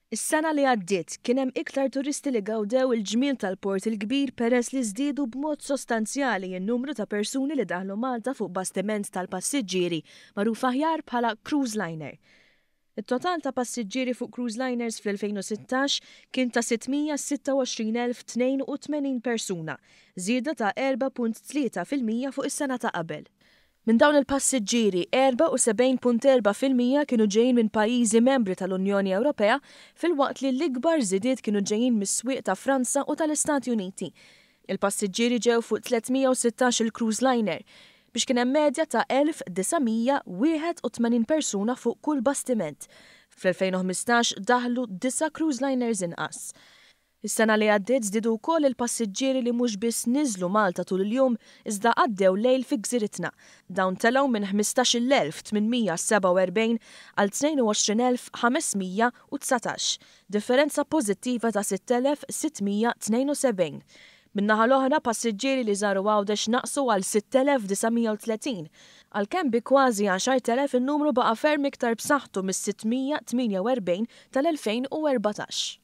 Is-sena li għaddiet kien hemm iktar turisti li gawdew il-ġmiel tal-Port il-Kbir peress li żdiedu b'mod sostanzjali n-numru ta' persuni li daħlu Malta fuq bastiment tal-passiġġieri magħruf aħjar bħala cruise liner. It-total ta' passiġġieri fuq cruise liners fl-2016 kien ta' 626,082 persuna, żieda ta' 4.3% fuq is-sena ta' qabel. Minn dawn il-passiġġieri, 74.4% kienu ġejjin minn pajjiżi membri tal-Unjoni Ewropea filwaqt li l-ikbar żidiet kienu ġejjin mis-swieq ta' Franza u tal-Istati Uniti. Il-passiġġieri ġew fuq 316-il cruise liner, biex kien hemm medja ta' 1,981 persuna fuq kull bastiment. Fl-2015 daħlu disa' cruise liners inqas. Is-sena li għaddiet żdiedu wkoll il-passiġġieri li mhux biss niżlu Malta tul il-jum iżda għaddew lejl fi gżiritna. Dawn telgħu minn 15,847 għal 22,519, differenza pożittiva ta' 6,672. Min-naħa l-oħra, passiġġieri li żaru Għawdex naqsu għal 6,930, għalkemm bi kważi 10,000 in-numru baqa' ferm iktar b'saħħtu mis-648 tal-2014.